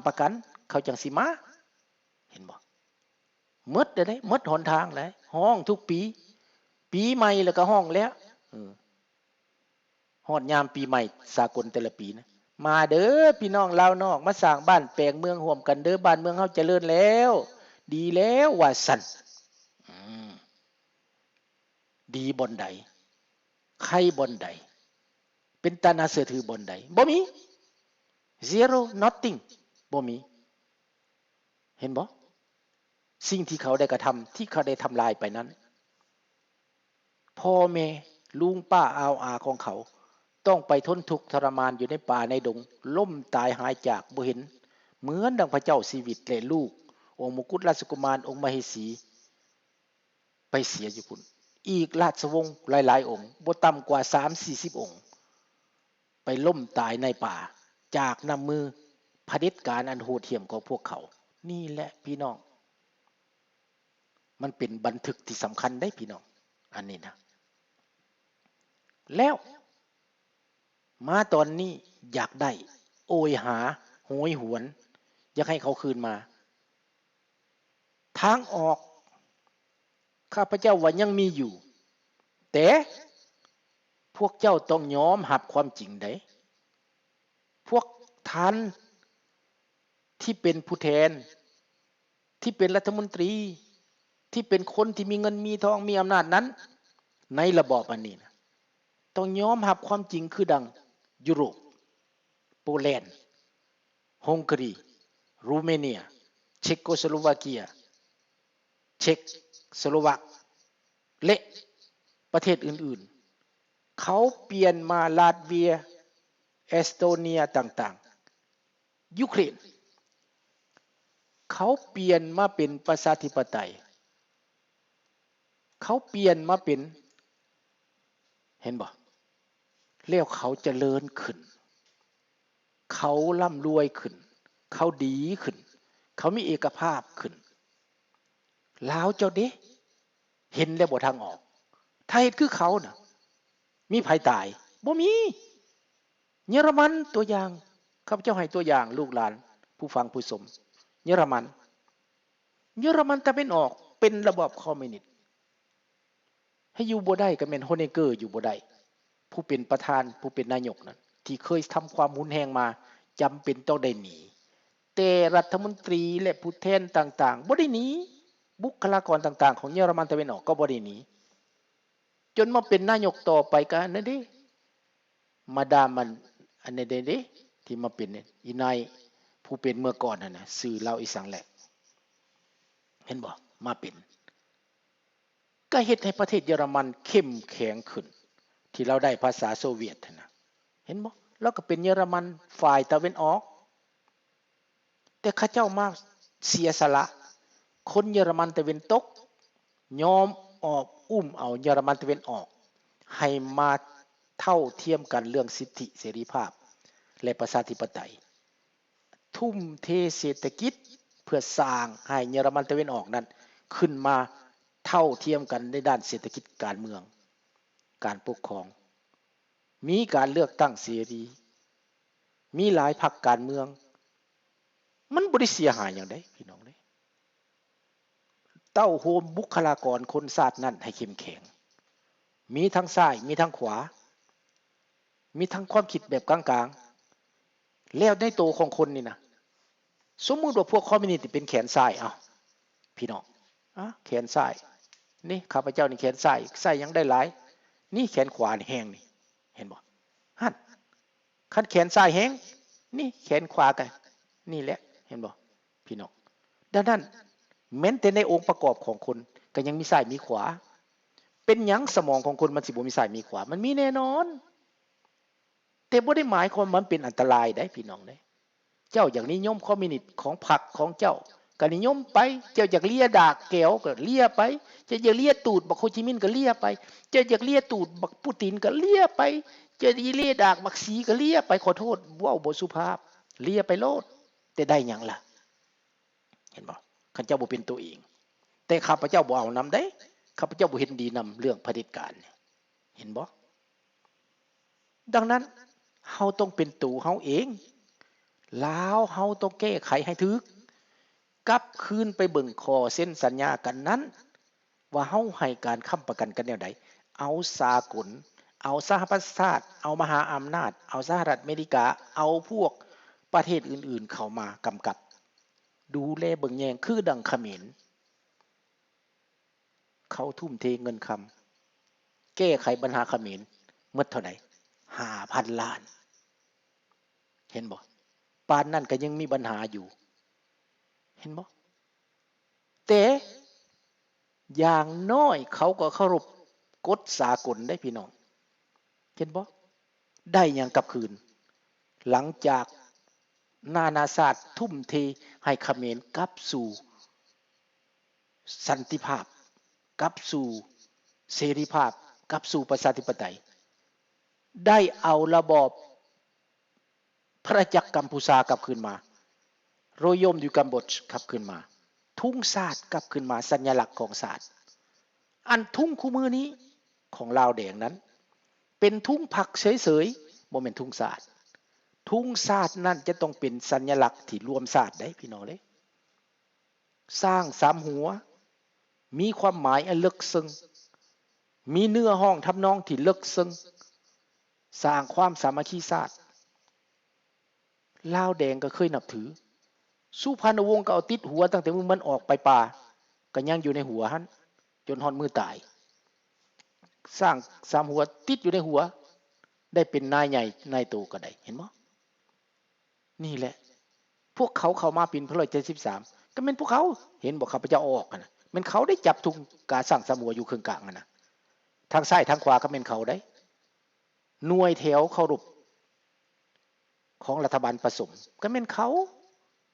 ປະກັນ ເຂົາຈັ່ງຊິມາ ເຫັນບໍ່? ໝົດແລ້ວເດ້ ໝົດຫົນທາງແລ້ວ ຮ້ອງທຸກປີ ປີໃໝ່ແລ້ວກໍຮ້ອງແລ້ວ ເອີ ຮອດຍາມປີໃໝ່ສາກົນແຕ່ລະປີນະ ມາເດີພີ່ນ້ອງລາວນອກ ມາສ້າງບ້ານແປງເມືອງຮ່ວມກັນເດີ ບ້ານເມືອງເຮົາຈະເລີນແລ້ວ ດີແລ້ວ ວ່າຊັ້ນ. ອືມ ດີບ່ອນໃດ? ໄຄບ່ອນໃດ? ເປັນຕາໜ້າເຊື່ອຖືບ່ອນໃດ? ບໍ່ມີ zero nothing ບໍ່ມີ ເຫັນບໍ່? ສິ່ງທີ່ເຂົາໄດ້ກະທຳ ທີ່ເຂົາໄດ້ທຳລາຍໄປນັ້ນ ພໍ່ແມ່ ລຸງປ້າອາວອາຂອງເຂົາ ຕ້ອງໄປທົນທຸກທໍລະມານຢູ່ໃນປ່າໃນດົງ ລົ້ມຕາຍຫາຍຈາກບໍ່ເຫັນ ເໝືອນດັ່ງພະເຈົ້າຊີວິດ ແລະ ລູກ ອົງມົງຄຸດລາຊະກຸມານ ອົງມະເຫສີ ໄປເສຍຢູ່ພຸ້ນ ອີກລາຊະວົງຫຼາຍໆອົງ ບໍ່ຕ່ຳກວ່າສາມສີ່ສິບອົງ ໄປລົ້ມຕາຍໃນປ່າ ຈາກນ້ຳມືຜະເດັດການອັນໂຫດຫ້ຽມຂອງພວກເຂົາ. ນີ້ແຫຼະພີ່ນ້ອງ ມັນເປັນບັນທຶກທີ່ສຳຄັນເດ້ພີ່ນ້ອງ ອັນນີ້ນະ. ແລ້ວມາຕອນນີ້ຢາກໄດ້ ໂອຍຫາ ໂຫຍຫວນ ຢາກໃຫ້ເຂົາຄືນມາ. ທາງອອກ ຂ້າພະເຈົ້າວ່າຍັງມີຢູ່ ແຕ່ພວກເຈົ້າຕ້ອງຍອມຮັບຄວາມຈິງໃດ໋ ພວກທ່ານທີ່ເປັນຜູ້ແທນ ທີ່ເປັນລັດຖະມົນຕີ ທີ່ເປັນຄົນທີ່ມີເງິນມີທອງ ມີອຳນາດນັ້ນ ໃນລະບອບອັນນີ້ນະ ຕ້ອງຍອມຮັບຄວາມຈິງຄືດັ່ງຢູໂຣບ ໂປແລນ ຮົງກາຣີ ຣູເມເນຍ ເຊັກໂກສະໂລວາເກຍ ເຊັກສະໂລວັກ ແລະ ປະເທດອື່ນໆ ເຂົາປ່ຽນມາລາດເວຍ ເອສໂຕເນຍ ຕ່າງໆ ຢູເຄຣນ ເຂົາປ່ຽນມາເປັນປະຊາທິປະໄຕ ເຂົາປ່ຽນມາເປັນ ເຫັນບໍ່? ແລ້ວເຂົາຈະເລີນຂຶ້ນ ເຂົາລ່ຳລວຍຂຶ້ນ ເຂົາດີຂຶ້ນ ເຂົາມີເອກະພາບຂຶ້ນ. ລາວເຈົ້າເດ ເຫັນແລ້ວບໍ່ທາງອອກ? ຖ້າເຮັດຄືເຂົານະ ມີໃຜຕາຍ? ບໍ່ມີ. ເຢຍລະມັນ ຕົວຢ່າງ ຂ້າພະເຈົ້າໃຫ້ຕົວຢ່າງ ລູກຫຼານ ຜູ້ຟັງຜູ້ຊົມ ເຢຍລະມັນ ເຢຍລະມັນຕາເວັນອອກເປັນລະບອບຄອມມິວນິດ ໃຫ້ຢູ່ບໍ່ໄດ້ກໍແມ່ນໂຮເນເກີຢູ່ບໍ່ໄດ້ ຜູ້ເປັນປະທານ ຜູ້ເປັນນາຍົກນັ້ນ ທີ່ເຄີຍທຳຄວາມຮຸນແຮງມາ ຈຳເປັນຕ້ອງໄດ້ໜີ ແຕ່ລັດຖະມົນຕີ ແລະ ຜູ້ແທນຕ່າງໆ ບໍ່ໄດ້ໜີ ບຸກຄະລາກອນຕ່າງໆ ຂອງເຢຍລະມັນຕາເວັນອອກກໍບໍ່ໄດ້ໜີ ຈົນມາເປັນນາຍົກຕໍ່ໄປກໍອັນນັ້ນເດ້ ມາດາມອັນ ອັນນັ້ນເດ້ ທີ່ມາເປັນອີ່ນາຍ ຜູ້ເປັນເມື່ອກ່ອນຫັ້ນນະ ຊື່ລາວອີ່ສັງແຫຼະ ເຫັນບໍ່? ມາເປັນ ກໍເຮັດໃຫ້ປະເທດເຢຍລະມັນເຂັ້ມແຂງຂຶ້ນ ທີ່ລາວໄດ້ພາສາໂຊວຽດຫັ້ນນະ ເຫັນບໍ່? ລາວກໍເປັນເຢຍລະມັນຝ່າຍຕາເວັນອອກ ແຕ່ເຂົາເຈົ້າມາເສຍສະຫຼະ ຄົນເຢຍລະມັນຕາເວັນຕົກ ຍອມອອກ ອຸ້ມເອົາເຢຍລະມັນຕາເວັນອອກ ໃຫ້ມາເທົ່າທຽມກັນເລື່ອງສິດທິເສລີພາບ ແລະ ປະຊາທິປະໄຕ ທຸ່ມເທເສດຖະກິດ ເພື່ອສ້າງໃຫ້ເຢຍລະມັນຕາເວັນອອກນັ້ນ ຂຶ້ນມາເທົ່າທຽມກັນໃນດ້ານເສດຖະກິດ ການເມືອງ ການປົກຄອງ ມີການເລືອກຕັ້ງເສລີ ມີຫຼາຍພັກການເມືອງ ມັນບໍ່ໄດ້ເສຍຫາຍຫຍັງເດ້ ພີ່ນ້ອງເດ້ ເຕົ້າໂຮມບຸກຄະລາກອນຄົນຊາດນັ້ນໃຫ້ເຂັ້ມແຂງ ມີທັງຊ້າຍ ມີທັງຂວາ ມີທັງຄວາມຄິດແບບກາງໆ ແລ້ວໃນໂຕຂອງຄົນນີ້ນະ ສົມມຸດວ່າພວກຄອມມິວນິດນີ້ເປັນແຂນຊ້າຍ ເອົ້າ ພີ່ນ້ອງ ອາ ແຂນຊ້າຍ ນີ້ ຂ້າພະເຈົ້ານີ້ແຂນຊ້າຍ ໃຊ້ຫຍັງໄດ້ຫຼາຍ ນີ້ແຂນຂວານີ້ແຮງນີ້ ເຫັນບໍ່? ຫັ້ນ ຄັນແຂນຊ້າຍແຮງ ນີ້ແຂນຂວາກໍນີ້ແຫຼະ ເຫັນບໍ່ ພີ່ນ້ອງ? ດັ່ງນັ້ນ ແມ່ນແຕ່ໃນອົງປະກອບຂອງຄົນກໍຍັງມີຊ້າຍມີຂວາ ເປັນຫຍັງສະໝອງຂອງຄົນມັນຊິບໍ່ມີຊ້າຍມີຂວາ? ມັນມີແນ່ນອນ ແຕ່ບໍ່ໄດ້ໝາຍຄວາມວ່າມັນເປັນອັນຕະລາຍໃດ໋ ພີ່ນ້ອງເດ້. ເຈົ້າຢາກນິຍົມຄອມມິວນິດຂອງພັກຂອງເຈົ້າ ກໍນິຍົມໄປ, ເຈົ້າຢາກເລຍດາກແກວກໍເລຍໄປ, ເຈົ້າຢາກເລຍຕູດບັກໂຮຈິມິນກໍເລຍໄປ, ເຈົ້າຢາກເລຍຕູດບັກປູຕິນກໍເລຍໄປ, ເຈົ້າຢາກເລຍດາກບັກສີກໍເລຍໄປ. ຂໍໂທດ ເວົ້າບໍ່ສຸພາບ, ເລຍໄປໂລດ, ແຕ່ໄດ້ຫຍັງລະ? ເຫັນບໍ່? ຄັນເຈົ້າບໍ່ເປັນຕົວເອງ. ແຕ່ຂ້າພະເຈົ້າບໍ່ເອົານຳເດ້, ຂ້າພະເຈົ້າບໍ່ເຫັນດີນຳເລື່ອງຜະເດັດການນີ້. ເຫັນບໍ່? ດັ່ງນັ້ນ ເຮົາຕ້ອງເປັນໂຕເຮົາເອງ, ລາວເຮົາຕ້ອງແກ້ໄຂໃຫ້ຖືກ, ກັບຄືນໄປເບິ່ງຂໍ້ເຊັນສັນຍາກັນນັ້ນ ວ່າເຮົາໃຫ້ການຄ້ຳປະກັນກັນແນວໃດ, ເອົາສາກົນ, ເອົາສະຫະປະຊາຊາດ, ເອົາມະຫາອຳນາດ, ເອົາສະຫະລັດອາເມລິກາ, ເອົາພວກປະເທດອື່ນໆເຂົ້າມາກຳກັບ ດູແລເບິ່ງແຍງ ຄືດັ່ງຂະເໝນ ເຂົາທຸ່ມເທເງິນຄຳ ແກ້ໄຂບັນຫາຂະເໝນໝົດເທົ່າໃດ? ຫ້າພັນລ້ານ. ເຫັນບໍ່? ປານນັ້ນກໍຍັງມີບັນຫາຢູ່. ເຫັນບໍ່? ແຕ່ຢ່າງນ້ອຍເຂົາກໍເຄົາລົບກົດສາກົນເດ້ພີ່ນ້ອງ. ເຫັນບໍ່? ໄດ້ຫຍັງກັບຄືນ? ຫຼັງຈາກນານາຊາດທຸ່ມເທໃຫ້ຂະເໝນກັບສູ່ ສັນຕິພາບ, ກັບສູ່ເສລີພາບ, ກັບສູ່ປະຊາທິປະໄຕ, ໄດ້ເອົາລະບອບພະນາຈັກກຳພູຊາກັບຄືນມາ, Royaume du Cambodge ກັບຄືນມາ, ທຸງຊາດກັບຄືນມາ, ສັນຍະລັກຂອງຊາດ. ອັນທຸງຄູ່ມື້ນີ້ຂອງລາວແດງນັ້ນ ເປັນທຸງພັກເສີຍໆ, ບໍ່ແມ່ນທຸງຊາດ. ທຸງຊາດນັ້ນຈະຕ້ອງເປັນສັນຍະລັກທີ່ລວມຊາດໄດ໋ ພີ່ນ້ອງເອີຍ. ຊ້າງສາມຫົວ ມີຄວາມໝາຍອັນເລິກເຊິ່ງ, ມີເນື້ອຮ້ອງທຳນອງທີ່ເລິກເຊິ່ງ, ສ້າງຄວາມສາມັກຄີຊາດ. ລາວແດງກໍເຄີຍນັບຖື, ສຸພານຸວົງກໍເອົາຕິດຫົວຕັ້ງແຕ່ມື້ມັນອອກໄປປ່າ, ກໍຍັງຢູ່ໃນຫົວຫັ້ນ ຈົນຮອດມື້ຕາຍ. ຊ້າງສາມຫົວຕິດຢູ່ໃນຫົວ, ໄດ້ເປັນນາຍໃຫຍ່ນາຍໂຕກໍໄດ້, ເຫັນບໍ່? ນີ້ແຫຼະ ພວກເຂົາເຂົ້າມາປີໜຶ່ງພັນເກົ້າຮ້ອຍເຈັດສິບສາມ ກໍແມ່ນພວກເຂົາ. ເຫັນບໍ່? ຂ້າພະເຈົ້າອອກຫັ້ນນະ ແມ່ນເຂົາໄດ້ຈັບທຸງກາຊ້າງສາມຫົວຢູ່ເຄິ່ງກາງຫັ້ນນະ, ທາງຊ້າຍທາງຂວາກໍແມ່ນເຂົາໄດ໋. ໜ່ວຍແຖວເຄົາລົບຂອງລັດຖະບານປະສົມກໍແມ່ນເຂົາ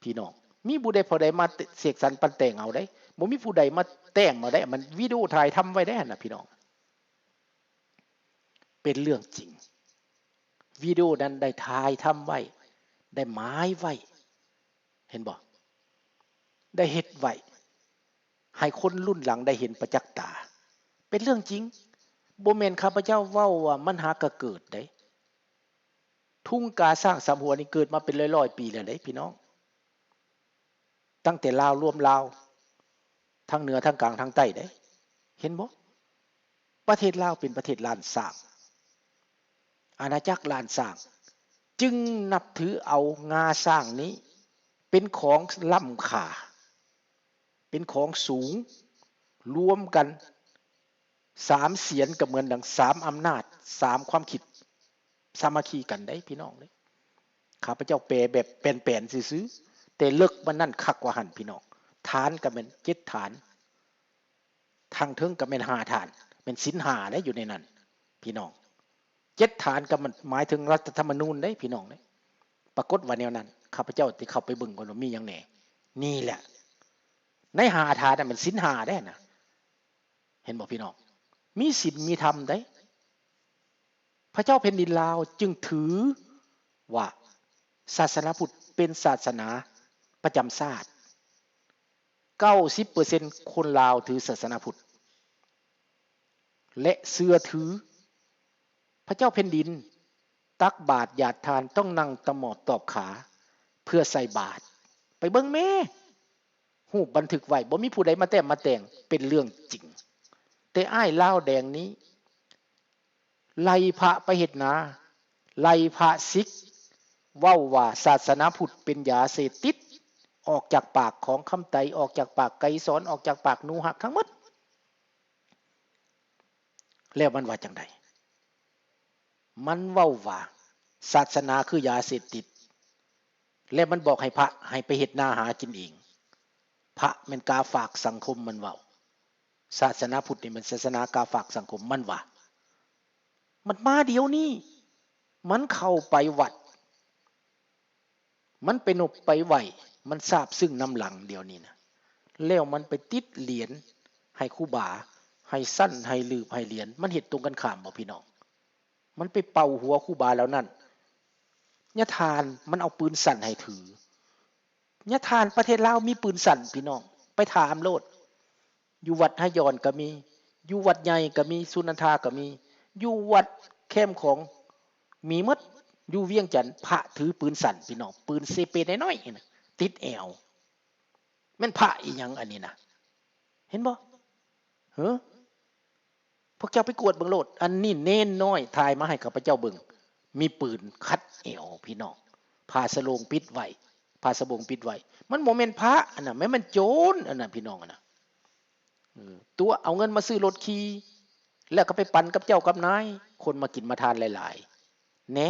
ພີ່ນ້ອງ. ມີຜູ້ໃດຜູ້ໃດມາເສກສັນປັ້ນແຕ່ງເອົາໄດ໋, ບໍ່ມີຜູ້ໃດມາແຕ້ມເອົາໄດ໋, ມັນວິດີໂອຖ່າຍທຳໄວ້ໄດ໋ຫັ້ນນະ ພີ່ນ້ອງ. ເປັນເລື່ອງຈິງ. ວິດີໂອນັ້ນໄດ້ຖ່າຍທຳໄວ້, ໄດ້ໝາຍໄວ້, ເຫັນບໍ່? ໄດ້ເຮັດໄວ້ ໃຫ້ຄົນລຸ້ນຫຼັງໄດ້ເຫັນປະຈັກຕາ. ເປັນເລື່ອງຈິງ. ບໍ່ແມ່ນຂ້າພະເຈົ້າເວົ້າວ່າມັນຫາກະເກີດໄດ໋. ທຸງກາຊ້າງສາມຫົວນີ້ເກີດມາເປັນຮ້ອຍໆປີແລ້ວເດ້ ພີ່ນ້ອງ. ຕັ້ງແຕ່ລາວລວມລາວ ທັງເໜືອ ທັງກາງ ທັງໃຕ້ເດ້. ເຫັນບໍ່? ປະເທດລາວເປັນປະເທດລ້ານຊ້າງ, ອານາຈັກລ້ານຊ້າງ, ຈຶ່ງນັບຖືເອົາງາຊ້າງນີ້ເປັນຂອງລ້ຳຄ່າ, ເປັນຂອງສູງ, ລວມກັນ ສາມສຽນກໍເໝືອນດັ່ງສາມອຳນາດ, ສາມຄວາມຄິດ ສາມັກຄີກັນໄດ໋ ພີ່ນ້ອງເອີຍ. ຂ້າພະເຈົ້າແປແບບແປນໆຊື່ໆ, ແຕ່ເລິກມັນນັ້ນຄັກກວ່າຫັ້ນ ພີ່ນ້ອງ. ຖານກໍແມ່ນເຈັດຖານ, ທາງເທິງກໍແມ່ນຫ້າຖານ, ແມ່ນສິນຫ້າໄດ໋ຢູ່ໃນນັ້ນ ພີ່ນ້ອງ. ເຈັດຖານກໍມັນໝາຍເຖິງລັດຖະທຳມະນູນເດ້ ພີ່ນ້ອງເດ້. ປາກົດວ່າແນວນັ້ນ, ຂ້າພະເຈົ້າໄດ້ເຂົ້າໄປເບິ່ງກ່ອນວ່າມີຫຍັງແດ່. ນີ້ແຫຼະ, ໃນຫ້າຖານນະ ແມ່ນສິນຫ້າເດ້ນະ. ເຫັນບໍ່ພີ່ນ້ອງ? ມີສິນມີທຳໄດ໋. ພະເຈົ້າແຜ່ນດິນລາວຈຶ່ງຖືວ່າສາສະໜາພຸດເປັນສາສະໜາປະຈຳຊາດ. ເກົ້າສິບເປີເຊັນຄົນລາວຖືສາສະໜາພຸດ ແລະ ເຊື່ອຖື. ພະເຈົ້າແຜ່ນດິນຕັກບາດຢາດທານຕ້ອງນັ່ງຕະໝອບຕອບຂາເພື່ອໃສ່ບາດ. ໄປເບິ່ງແມ້! ຮູບບັນທຶກໄວ້, ບໍ່ມີຜູ້ໃດມາແຕ້ມມາແຕ່ງ, ເປັນເລື່ອງຈິງ. ແຕ່ອ້າຍລາວແດງນີ້ ໄລ່ພະໄປເຮັດນາ, ໄລ່ພະສິກ, ເວົ້າວ່າສາສະໜາພຸດເປັນຢາເສບຕິດ, ອອກຈາກປາກຂອງຄຳໄຕ, ອອກຈາກປາກໄກສອນ, ອອກຈາກປາກໜູຮັກທັງໝົດ. ແລ້ວມັນວ່າຈັ່ງໃດ? ມັນເວົ້າວ່າສາສະໜາຄືຢາເສບຕິດ ແລະ ມັນບອກໃຫ້ພະໃຫ້ໄປເຮັດນາຫາກິນເອງ. ພະແມ່ນກາຝາກສັງຄົມ ມັນເວົ້າ. ສາສະໜາພຸດນີ້ແມ່ນສາສະໜາກາຝາກສັງຄົມ ມັນວ່າ. ມັນມາດຽວນີ້, ມັນເຂົ້າໄປວັດ. ມັນໄປນົບໄປໄຫວ້, ມັນຊາບຊຶ້ງນຳຫຼັງດຽວນີ້ນະ. ແລ້ວມັນໄປຕິດຫຼຽນໃຫ້ຄູບາ, ໃຫ້ຊັ້ນ, ໃຫ້ລືບ, ໃຫ້ຫຼຽນ. ມັນເຮັດຕົງກັນຂ້າມບໍ່ພີ່ນ້ອງ? ມັນໄປເປົ່າຫົວຄູບາເຫຼົ່ານັ້ນ. ຍາທ່ານມັນເອົາປືນສັ້ນໃຫ້ຖື. ຍາທ່ານປະເທດລາວມີປືນສັ້ນພີ່ນ້ອງ, ໄປຖາມໂລດ. ຢູ່ວັດຫະຍອນກໍມີ, ຢູ່ວັດໃຫຍ່ກໍມີ, ສຸນັນທາກໍມີ, ຢູ່ວັດແຄມຂອງມີໝົດ. ຢູ່ວຽງຈັນ ພະຖືປືນສັ້ນ ພີ່ນ້ອງ, ປືນເຊເປນ້ອຍໆນະ ຕິດແອວ. ແມ່ນພະອີ່ຫຍັງອັນນີ້ນະ? ເຫັນບໍ່? ເອີ ພວກເຈົ້າໄປກວດເບິ່ງໂລດ. ອັນນີ້ເນນນ້ອຍຖ່າຍມາໃຫ້ຂ້າພະເຈົ້າເບິ່ງ, ມີປືນຄັດແອວ ພີ່ນ້ອງ, ຜ້າສະໂຫຼງປິດໄວ້, ຜ້າສະໂບງປິດໄວ້. ມັນບໍ່ແມ່ນພະອັນນະ, ແມ່ນ ມັນໂຈນອັນນະ ພີ່ນ້ອງ, ອັນນະ. ເອີ ຕົວະເອົາເງິນມາຊື້ລົດຂີ່ ແລ້ວກໍໄປປັນກັບເຈົ້າກັບນາຍ, ຄົນມາກິນມາທານຫຼາຍໆ ແນ.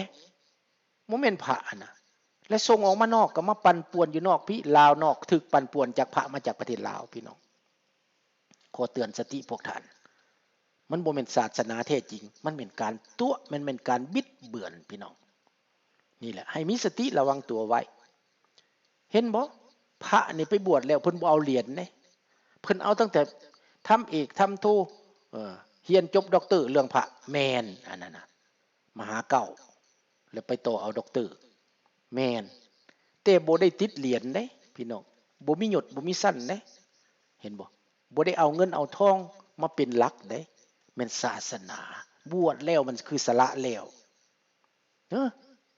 ບໍ່ແມ່ນພະຫັ້ນນະ. ແລະ ສົ່ງອອກມານອກກໍມາປັ່ນປ່ວນຢູ່ນອກພີ້, ລາວນອກຖືກປັ່ນປ່ວນຈາກພະມາຈາກປະເທດລາວ ພີ່ນ້ອງ. ຂໍເຕືອນສະຕິພວກທ່ານ, ມັນບໍ່ແມ່ນສາສະໜາແທ້ຈິງ, ມັນແມ່ນການຕົວະ, ມັນແມ່ນການບິດເບືອນ ພີ່ນ້ອງ. ນີ້ແຫຼະ ໃຫ້ມີສະຕິລະວັງຕົວໄວ້. ເຫັນບໍ່? ພະນີ້ໄປບວດແລ້ວ ເພິ່ນບໍ່ເອົາຫຼຽນເດ້, ເພິ່ນເອົາຕັ້ງແຕ່ທຳເອກ ທຳໂທ, ເອີ ຮຽນຈົບດັອກເຕີເລື່ອງພະ, ແມ່ນ ອັນນັ້ນນະ ມະຫາເກົ້າ ແລ້ວໄປຕໍ່ເອົາດັອກເຕີ, ແມ່ນ, ແຕ່ບໍ່ໄດ້ຕິດຫຼຽນເດ້ ພີ່ນ້ອງ, ບໍ່ມີຍົດ ບໍ່ມີຊັ້ນເດ້. ເຫັນບໍ່? ບໍ່ໄດ້ເອົາເງິນເອົາທອງມາເປັນຫຼັກເດ້, ແມ່ນສາສະໜາ. ບວດແລ້ວມັນຄືສະຫຼະແລ້ວ. ເອີ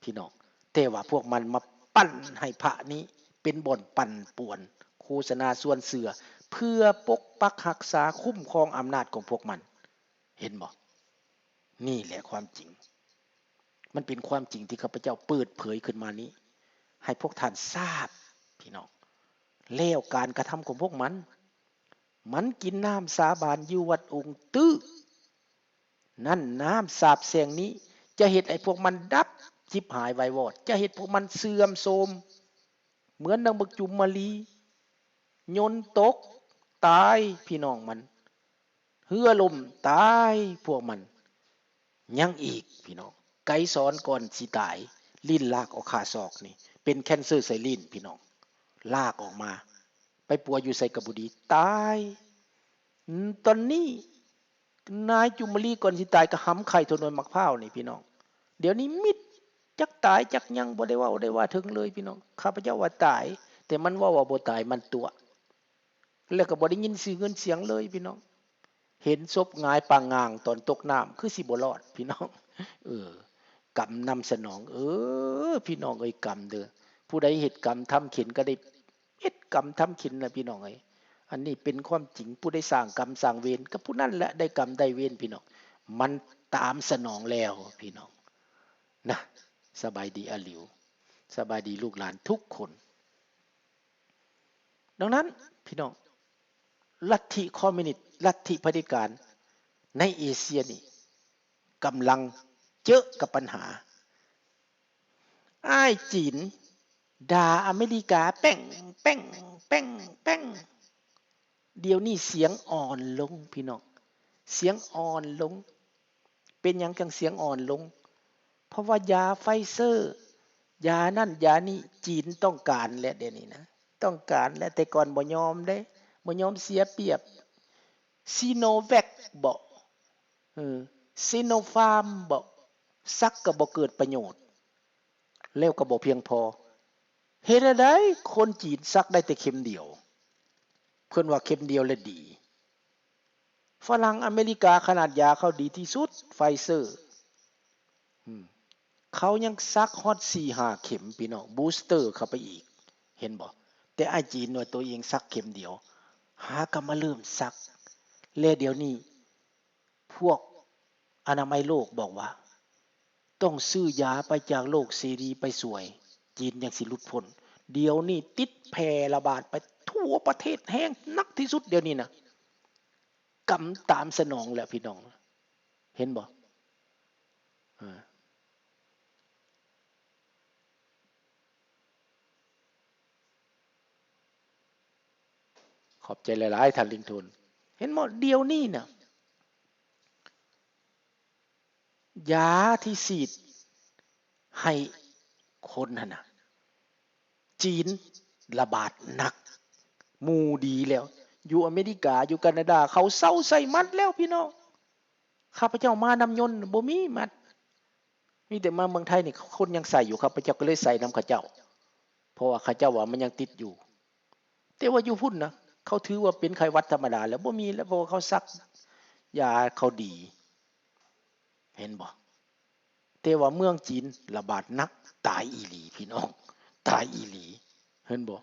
ພີ່ນ້ອງ, ແຕ່ວ່າພວກມັນມາປັ້ນໃຫ້ພະນີ້ເປັນບ່ອນປັ່ນປ່ວນ, ໂຄສະນາຊວນເຊື່ອ ເພື່ອປົກປັກຮັກສາຄຸ້ມຄອງອຳນາດຂອງພວກມັນ. ເຫັນບໍ່? ນີ້ແຫຼະຄວາມຈິງ. ມັນເປັນຄວາມຈິງທີ່ຂ້າພະເຈົ້າເປີດເຜີຍຂຶ້ນມານີ້ ໃຫ້ພວກທ່ານຊາບ ພີ່ນ້ອງ. ແລ້ວການກະທຳຂອງພວກມັນ, ມັນກິນນ້ຳສາບານຢູ່ວັດອົງຕື້. ນັ້ນ ນ້ຳສາບແຊ່ງນີ້ຈະເຮັດໃຫ້ພວກມັນດັບ, ຈິບຫາຍວາຍວອດ, ຈະເຮັດພວກມັນເສື່ອມໂຊມ ເໝືອນດັ່ງບັກຈຸມມະລີ ຍົນຕົກ ຕາຍ ພີ່ນ້ອງມັນ, ເຮືອລົ້ມ ຕາຍ ພວກມັນ. ຍັງອີກ ພີ່ນ້ອງ, ໄກສອນກ່ອນຊິຕາຍ ລີ້ນລາກອອກຄາສອກນີ້ ເປັນແຄນເຊີໃສ່ລີ້ນ ພີ່ນ້ອງ, ລາກອອກມາ ໄປປົວຢູ່ໃສກໍບໍ່ດີ ຕາຍ. ອືມ ຕອນນີ້ນາຍຈຸມມະລີກ່ອນຊິຕາຍກໍຫຳໄຂ່ເທົ່າໜ່ວຍໝາກພ້າວນີ້ ພີ່ນ້ອງ. ດຽວນີ້ມິດ ຈັກຕາຍຈັກຍັງ ບໍ່ໄດ້ເວົ້າໄດ້ວ່າເຖິງເລີຍ ພີ່ນ້ອງ. ຂ້າພະເຈົ້າວ່າຕາຍ, ແຕ່ມັນເວົ້າວ່າບໍ່ຕາຍ, ມັນຕົວະ. ແລ້ວກໍບໍ່ໄດ້ຍິນຊື່ເງິນສຽງເລີຍ ພີ່ນ້ອງ. ເຫັນສົບຫງາຍປາງງາງຕອນຕົກນ້ຳ ຄືຊິບໍ່ລອດ ພີ່ນ້ອງ. ເອີ ກຳນຳສະໜອງ ເອີ ພີ່ນ້ອງເອີຍ ກຳເດີ້. ຜູ້ໃດເຮັດກຳທຳເຂັນກໍໄດ້ເຮັດກຳທຳເຂັນນະ ພີ່ນ້ອງເອີຍ. ອັນນີ້ເປັນຄວາມຈິງ, ຜູ້ໃດສ້າງກຳສ້າງເວນ ກໍຜູ້ນັ້ນແຫຼະໄດ້ກຳໄດ້ເວນ ພີ່ນ້ອງ. ມັນຕາມສະໜອງແລ້ວ ພີ່ນ້ອງນະ. ສະບາຍດີອາຫຼິວ, ສະບາຍດີລູກຫຼານທຸກຄົນ. ດັ່ງນັ້ນ ພີ່ນ້ອງ, ລັດທິຄອມມິວນິດ, ລັດທິຜະເດັດການໃນເອເຊຍນີ້ກຳລັງເຈີກັບບັນຫາ. ອ້າຍຈີນດ່າອາເມລິກາ ແປ້ງ ແປ້ງ ແປ້ງ ແປ້ງ. ດຽວນີ້ສຽງອ່ອນລົງ ພີ່ນ້ອງ, ສຽງອ່ອນລົງ. ເປັນຫຍັງຈັ່ງສຽງອ່ອນລົງ? ເພາະວ່າຢາໄຟເຊີ ຢານັ້ນຢານີ້ ຈີນຕ້ອງການແລ້ວ ດຽວນີ້ນະ, ຕ້ອງການແລ້ວ. ແຕ່ກ່ອນບໍ່ຍອມເດ້, ບໍ່ຍອມເສຍປຽບ. ຊີໂນແວັກບໍ ເອີ ຊີໂນຟາມບໍ ສັກກໍບໍ່ເກີດປະໂຫຍດ ແລ້ວກໍບໍ່ພຽງພໍ. ເຮັດແນວໃດຄົນຈີນສັກໄດ້ແຕ່ເຂັມດຽວ? ເພິ່ນວ່າເຂັມດຽວແລ້ວດີ. ຝຣັ່ງອາເມລິກາ ຂະໜາດຢາເຂົາດີທີ່ສຸດ ໄຟເຊີ ອືມ ເຂົາຍັງສັກຮອດສີ່ຫ້າເຂັມ ພີ່ນ້ອງ, ບູສເຕີເຂົ້າໄປອີກ ເຫັນບໍ່? ແຕ່ອ້າຍຈີນວ່າຕົວເອງສັກເຂັມດຽວ ຫາກໍມາເລີ່ມສັກ. ແລະ ດຽວນີ້ພວກອະນາໄມໂລກບອກວ່າ ຕ້ອງຊື້ຢາໄປຈາກໂລກເສລີໄປຊ່ວຍ ຈີນຍັງຊິຫຼຸດພົ້ນ. ດຽວນີ້ຕິດແຜ່ລະບາດໄປທົ່ວປະເທດແຮງໜັກທີ່ສຸດ ດຽວນີ້ນະ. ກຳຕາມສະໜອງແລ້ວ ພີ່ນ້ອງ ເຫັນບໍ່? ເອີ ຂອບໃຈຫຼາຍໆ ທ່ານລິງໂທນ. ເຫັນບໍ່? ດຽວນີ້ນະ ຢາທີ່ສີດໃຫ້ຄົນຫັ້ນນະ ຈີນລະບາດໜັກ ໝູ່ດີແລ້ວ. ຢູ່ອາເມລິກາ ຢູ່ການາດາ ເຂົາເຊົາໃສ່ໝັດແລ້ວ ພີ່ນ້ອງ. ຂ້າພະເຈົ້າມານຳຍົນ ບໍ່ມີໝັດ, ມີແຕ່ມາເມືອງໄທນີ້ ຄົນຍັງໃສ່ຢູ່, ຂ້າພະເຈົ້າກໍເລີຍໃສ່ນຳເຂົາເຈົ້າ ເພາະວ່າເຂົາເຈົ້າວ່າມັນຍັງຕິດຢູ່. ແຕ່ວ່າຢູ່ພຸ້ນນະ ເຂົາຖືວ່າເປັນໄຂ້ຫວັດທຳມະດາແລ້ວ ບໍ່ມີແລ້ວ, ເພາະວ່າເຂົາສັກຢາເຂົາດີ. ເຫັນບໍ່? ແຕ່ວ່າເມືອງຈີນລະບາດໜັກ ຕາຍອີ່ຫຼີພີ່ນ້ອງ ຕາຍອີ່ຫຼີ ເຫັນບໍ່?